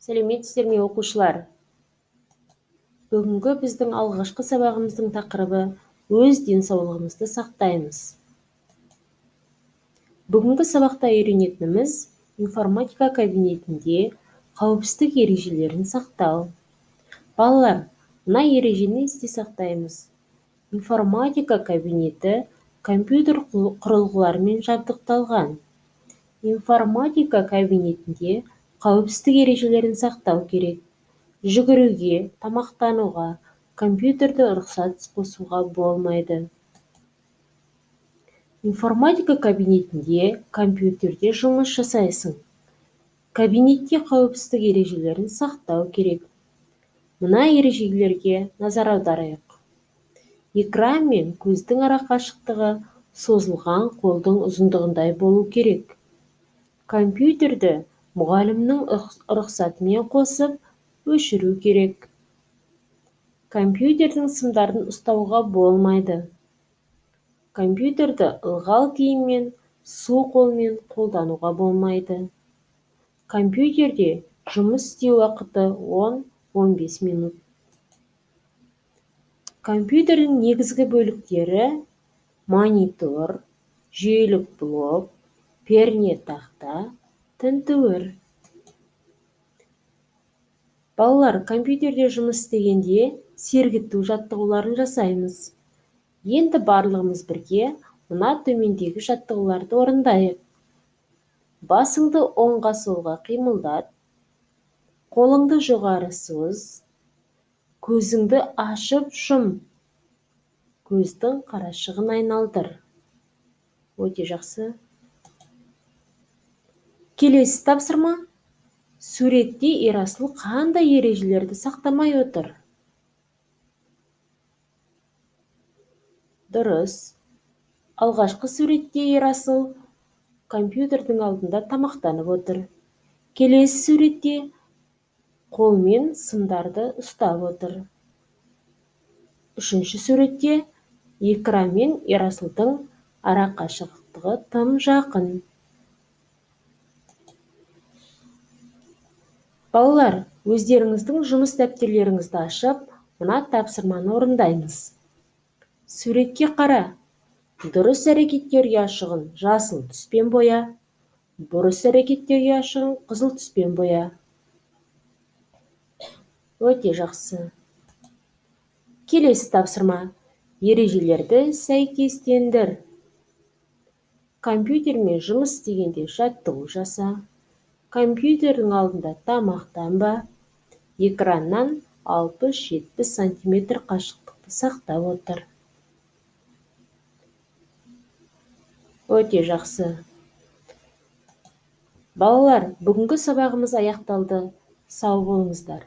Сәлеметсіздер ме, оқушылар? Бүгінгі біздің алғашқы сабағымыздың тақырыбы өз денсаулығымызды сақтаймыз. Бүгінгі сабақта үйренетініміз информатика кабинетінде қауіпсіздік ережелерін сақтау. Балалар, мына ережені есте сақтаймыз. Информатика кабинеті компьютер құрылғыларымен жабдықталған. Информатика кабинетінде қауіпсіздік ережелерін сақтау керек. Жүгіруге, тамақтануға, компьютерді рұқсатсыз қосуға болмайды. Информатика кабинетінде компьютерде жұмыс жасайсың. Кабинетте қауіпсіздік ережелерін сақтау керек. Мына ережелерге назар аударайық. Экран мен көздің арақашықтығы созылған қолдың ұзындығындай болу керек. Компьютерді мұғалімнің рұқсатымен қосып, өшіру керек. Компьютердің сымдарын ұстауға болмайды. Компьютерді ылғал киіммен, су қолмен қолдануға болмайды. Компьютерде жұмыс істеу уақыты 10-15 минут. Компьютердің негізгі бөліктері монитор, жүйелік блок, пернетақта, тінтуір. Балалар, компьютерде жұмыс істегенде сергіту жаттығуларын жасаймыз. Енді барлығымыз бірге мына төмендегі жаттығуларды орындайық. Басыңды оңға-солға қимылдат, қолыңды жоғары соз, көзіңді ашып жұм, көздің қарашығын айналдыр. Өте жақсы. Келесі тапсырма. Суретте Ерасыл қандай ережелерді сақтамай отыр? Дұрыс. Алғашқы суретте Ерасыл компьютердің алдында тамақтанып отыр. Келесі суретте қолмен сымдарды ұстап отыр. Үшінші суретте экран мен Ерасылдың арақашықтығы тым жақын. Балалар, өздеріңіздің жұмыс дәптерлеріңізді ашып, мына тапсырманы орындаймыз. Суретке қара. Дұрыс әрекеттер ұяшығын жасыл түспен боя, бұрыс әрекеттер ұяшығын қызыл түспен боя. Өте жақсы. Келесі тапсырма. Ережелерді сәйкестендір. Компьютермен жұмыс істегенде жаттығу жаса. Компьютердің алдында тамақтанба. Экраннан 60-70 сантиметр қашықтықты сақтап отыр. Өте жақсы. Балалар, бүгінгі сабағымыз аяқталды. Сау болыңыздар.